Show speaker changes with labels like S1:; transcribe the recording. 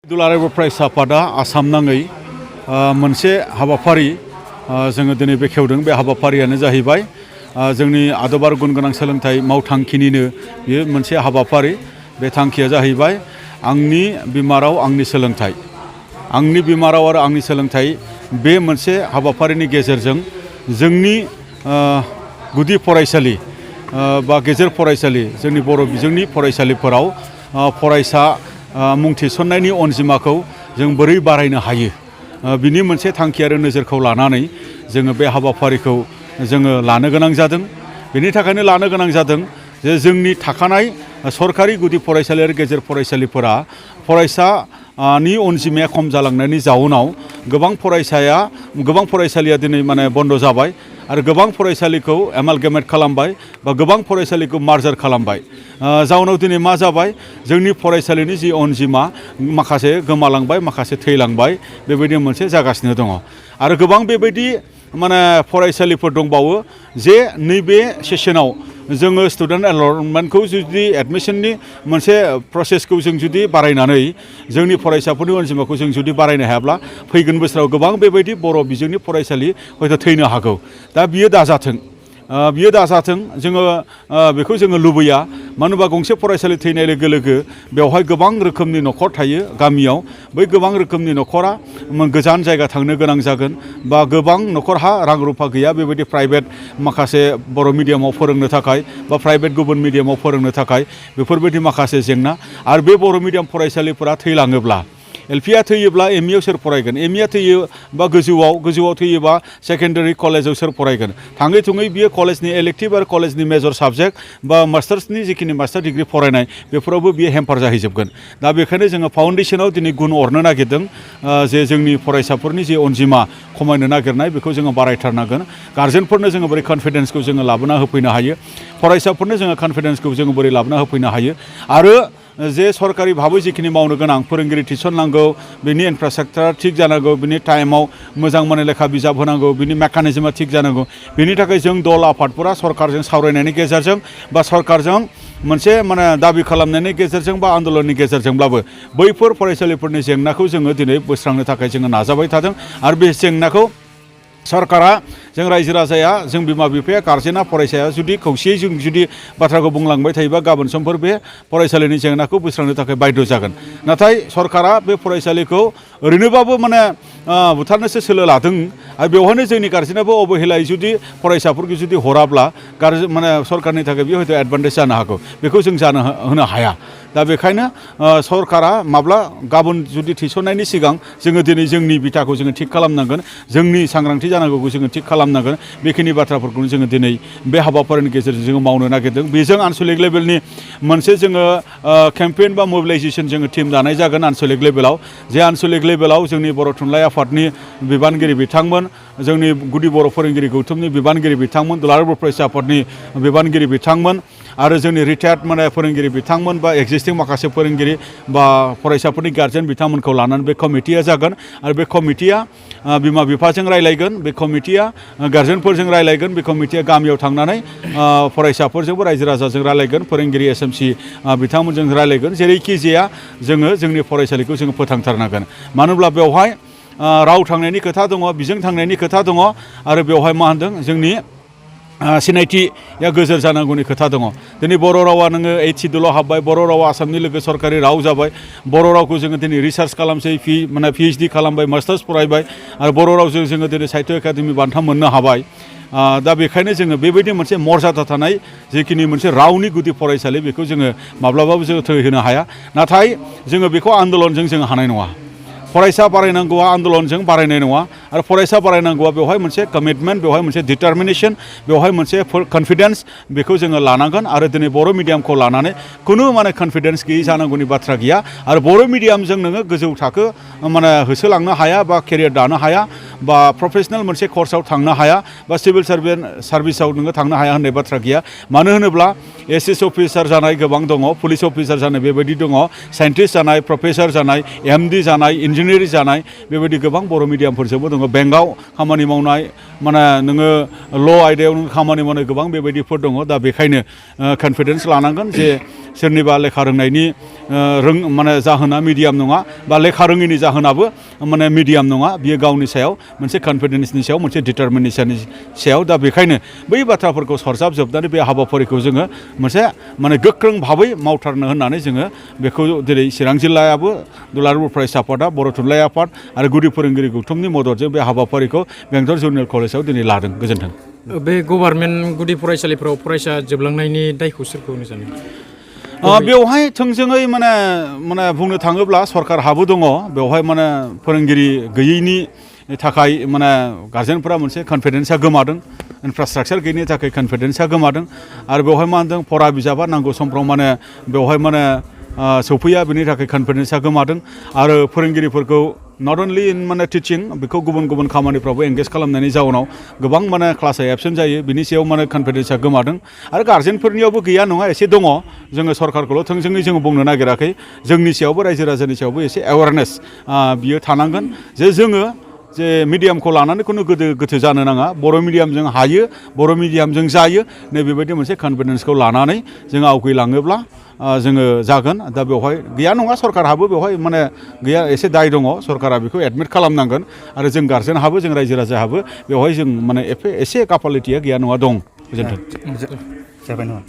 S1: दुलाराय फरायसा आफादा आसाम नाङै मोनसे हाबाफारि जोङो दिनै बेखेवदों। बे हाबाफारियानो जाहैबाय जोंनि आदब आरो गुन गोनां सोलोंथाइ मावथांखिनिनो बेयो मोनसे हाबाफारि। बे थांखिया जाहैबाय आंनि बिमा राव आंनि सोलोंथाइ। आंनि बिमा राव आरो आंनि सोलोंथाइ बे मोनसे हाबाफारिनि गेजेरजों जोंनि गुदि फरायसालि बा गेजेर फरायसालि जोंनि बर' बिजोंनि फरायसालिफोराव फरायसा मुं थिसननायनि अनजिमाखौ जों बोरै बारायनो हायो बिनि मोनसे थांखि आरो नोजोरखौ लानानै जोङो बे हाबाफारिखौ जोङो लानो गोनां जादों। बेनि थाखायनो लानो गोनां जादों जे जोंनि थाखानाय सरकारि गुदि फरायसालि आरो गेजेर फरायसालिफोरा फरायसानि अनजिमाया खम जालांनायनि जाउनाव गोबां फरायसालिया दिनै बन्द जाबाय आरो गोबां फरायसालिखौ एमालगेमेट खालामबाय बा गोबां फरायसालिखौ मार्जार खालामबाय। जाउनाव दिनै मा जाबाय, जोंनि फरायसालिनि जि अनजिमा माखासे गोमालांबाय, माखासे थैलांबाय, बेबायदि मोनसे जागासिनो दङ। आरो गोबां बेबायदि फरायसालिफोर दंबावो जे नैबे सेसनाव जोङो स्टुडेन्ट एनरलमेन्टखौ जुदि एडमिसननि मोनसे प्रसेसखौ जों जुदि बारायनानै जोंनि फरायसाफोरनि अनजिमाखौ जों जुदि बारायनो हायाब्ला फैगोन बोसोराव गोबां बेबायदि बर' बिजोंनि फरायसालि हयथ' थैनो हागौ। दा बियो दाजाथों, जोङो बेखौ जोङो लुबैया। मानो होनबा गंसे फरायसालि थैनाय लोगो लोगो बेवहाय गोबां रोखोमनि न'खर थायो गामियाव। बै गोबां रोखोमनि न'खरा गोजान जायगा थांनो गोनां जागोन बा गोबां न'खरहा रां रुफा गैया बेबायदि प्राइभेट माखासे बर' मिडियामाव फोरोंनो थाखाय बा प्राइभेट गुबुन मिडियामाव फोरोंनो थाखाय बेफोरबायदि माखासे जेंना। आरो बे बर' मिडियाम फरायसालिफोरा थैलाङोब्ला, एलपिआ थैयोब्ला एमइआव सोर फरायगोन? एमइआ थैयो बा गोजौआव थैयोबा सेकेन्डारि कलेजाव सोर फरायगोन? थाङै थुङै बियो कलेजनि इलेक्टिभ आरो कलेजनि मेजर साबजेक्ट बा मास्टार्सनि जिखिनि मास्टार डिग्रि फरायनाय बेफोरावबो बियो हेम्पार जाहैजोबगोन। दा बेखायनो जोङो फाउन्डेसनाव दिनै गुन अरनो नागिरदों जे जोंनि फरायसाफोरनि जे अनजिमा खमायनो नागिरनाय बेखौ जोङो बारायथारनांगोन। गार्जेनफोरनो जोङो बोरै कनफिडेन्सखौ जोङो लाबोना होफैनो हायो, फरायसाफोरनो जोङो कनफिडेन्सखौ जोङो बोरै लाबोना होफैनो हायो। आरो जे सरकारि भाबै जिखिनि मावनो गोनां फोरोंगिरि थिसननांगौ, बिनि इनफ्रास्ट्राक्चारा थिग जानांगौ, बिनि टाइमाव मोजां लेखा बिजाब होनांगौ, बिनि मेकानिजमा थिग जानांगौ। बिनि थाखाय जों दल आफादफोरा सरकारजों सावरायनायनि गेजेरजों बा सरकारजों मोनसे दाबि खालामनायनि गेजेरजों बा आन्दोलननि गेजेरजोंब्लाबो बैफोर फरायसालिफोरनि जेंनाखौ जोङो दिनै बोस्रांनो थाखाय जोङो नाजाबाय थादों। आरो बे जेंनाखौ सरकारा, जों रायजो राजाया, जों बिमा बिफाया, गार्जेना, फरायसाया जुदि खौसेयै जों जुदि बाथ्राखौ बुंलांबाय थायोबा गाबोन समफोर बे फरायसालिनि जेंनाखौ बोस्रांनो थाखाय बाध्य जागोन। नाथाय सरकारा बे फरायसालिखौ ओरैनोबाबो बुथारनोसो सोलो लादों। आरो बेवहायनो जोंनि गार्जेनाबो अबहेलायै जुदि फरायसाफोरखौ जुदि हराब्ला सरकारनि थाखाय बेयो हयथ' एडभान्टेज जानो हागौ। बेखौ जों होनो हाया। दा बेखायनो सरकारा गाबोन जुदि थिसननायनि सिगां जोङो दिनै जोंनि बिथाखौ जोङो थिग खालामनांगोन, जोंनि सांग्रांथि जानांगौखौ जोङो थिग खालामनांगोन। बेखिनि बाथ्राफोरखौनो जोङो दिनै बे हाबाफारिनि गेजेरजों जोङो मावनो नागिरदों। बेजों आनसलिक लेभेलनि मोनसे जोङो केम्पेइन बा मबिलाइजेसन जोङो टिम दानाय जागोन आनसलिक लेभेलाव। जे आनसलिक लेभेलाव जोंनि बर' थुनलाइ आफादनि बिबानगिरि बिथांमोन, जोंनि गुदि बर' फोरोंगिरि गौथुमनि बिबानगिरि बिथांमोन, दुलाराय बर' फरायसा आफादनि बिबानगिरि बिथांमोन आरो जोंनि रिटायार्ड फोरोंगिरि बिथांमोन बा एक्जिस्टिं माखासे फोरोंगिरि बा फरायसाफोरनि गार्जेन बिथांमोनखौ लानानै बे कमिटिया जागोन। आरो बे कमिटिया बिमा बिफाजों रायलायगोन, बे कमिटिया गार्जेनफोरजों रायलायगोन, बे कमिटिया गामियाव थांनानै फरायसाफोरजोंबो रायजो राजाजों रायलायगोन, फोरोंगिरि एसएमसि बिथांमोनजों रायलायगोन। जेरैखि जाया जोङो जोंनि फरायसालिखौ जोङो फोथांथारनांगोन। मानो होनब्ला बेवहाय राव थांनायनि खोथा दङ, बिजों थांनायनि खोथा दङ आरो बेवहाय जोंनि सिनायथिया गोजोर जानांगौनि खोथा दङ। दिनै बर' रावा 80 हाबबाय, बर' रावा आसामनि लोगो सरकारि राव जाबाय। बर' रावखौ जोङो दिनै रिसार्च खालामसै, पिएइचडि खालामबाय, मास्टार्स फरायबाय आरो बर' रावजों जोङो दिनै साहित्य एकाडेमि बान्था मोननो हाबाय। दा बेखायनो जोङो बेबायदि मोनसे मर्यादा थानाय जिखिनि मोनसे रावनि गुदि फरायसालि बेखौ जोङो माब्लाबाबो जोङो थैहोनो हाया। नाथाय जोङो बेखौ आन्दोलनजों जोङो हानाय नङा। फरायसा बारायनांगौआ आन्दोलनजों बारायनाय नङा। आरो फरायसा बारायनांगौआ बेवहाय मोनसे कमिटमेन्ट, बेवहाय मोनसे डिटारमिनेसन, बेवहाय मोनसे कनफिडेन्स बेखौ जोङो लानांगोन। आरो दिनै बर' मिडियामखौ लानानै खुनु कनफिडेन्स गैयै जानांगौनि बाथ्रा गैया। आरो बर' मिडियामजों नोङो गोजौ थाखो होसोलांनो हाया बा केरियार दानो हाया बा प्रफेसनेल मोनसे कर्सआव थांनो हाया बा सिभिल सार्भिसाव नोङो थांनो हाया होननाय बाथ्रा गैया। मानो होनोब्ला एसएस अफिसार जानाय गोबां दङ, पुलिस अफिसार जानाय बेबायदि दङ, साइन्टिस्ट जानाय, प्रफेसर जानाय, एमडि जानाय, इन्जिनियार जानाय बेबायदि गोबां बर' मिडियामफोरजोंबो दङ। दङ बेंकआव खामानि मावनाय माने नोङो ल' आयदायाव नों खामानि मावनाय गोबां बेबायदिफोर दङ दा बेखायनो कनफिडेन्स लानांगोन जे सोरनिबा लेखा रोंनायनि माने जाहोना मिडियाम नङा बा लेखा रोङिनि जाहोनाबो माने मिडियाम नङा बियो गावनि सायाव मोनसे कनफिडेन्सनि सायाव मोनसे डिटारमिनेसननि सायाव दा बेखायनो बै बाथ्राफोरखौ सरजाबजोबनानै बे हाबाफारिखौ जोङो मोनसे माने गोख्रों भाबै मावथारनो होननानै जोङो बेखौ दिनै चिरां जिल्लायाबो दुलाराय फरायसा आफादा बर' थुनलाइ आफाद आरो गुदि फोरोंगिरि गौथुमनि मददजों बे हाबाफारिखौ बेंटल जुनियर कलेजाव दिनै लादों गोजोन्थों।
S2: बे गभार्नमेन्ट गुदि फरायसालिफोराव फरायसा जोबलांनायनि दायखौ सोरखौ होनो सानो?
S1: बेवहाय थोंजोङै माने बुंनो थाङोब्ला सरकारहाबो दङ बेवहाय माने फोरोंगिरि गैयैनि थाखाय माने गार्जेनफोरा मोनसे कनफिडेन्सआ गोमादों इनफ्रास्ट्राक्चार गैयिनि थाखाय कनफिडेन्सआ गोमादों आरो बेवहाय मा होनदों फरा बिजाबा नांगौ समफ्राव माने बेवहाय माने सौफैया बेनि थाखाय कनफिडेन्सआ गोमादों आरो फोरोंगिरिफोरखौ नट अनलि इन माने टिचिं बेखौ गुबुन गुबुन खामानिफ्रावबो एंगेज खालामनायनि जाउनाव गोबां माने क्लासा एबसेन्ट जायो बिनि सायाव माने कनफिडेन्सआ गोमादों आरो गार्जेनफोरनियावबो गैया नङा एसे दङ जोङो सरकारखौल' थोंजोङै जोङो बुंनो नागिराखै जोंनि सायावबो रायजो राजानि सायावबो एसे एवारनेस बियो थानांगोन जे जोङो जे मिडियामखौ लानानै खुनु गोथो जानो नाङा बर' मिडियामजों हायो बर' मिडियामजों जायो नैबेबायदि मोनसे कनफिडेन्सखौ लानानै जोङो आवगायलाङोब्ला जोङो जागोन दा बेवहाय गैया नङा सरकारहाबो बेवहाय माने गैया एसे दाय दङ सरकारा बेखौ एडमिट खालामनांगोन आरो जों गार्जेनहाबो जों रायजो राजाहाबो बेवहाय जों माने एसे कापालिटिया गैया नङा दं गोजोन्थों।
S3: जाबाय नामा?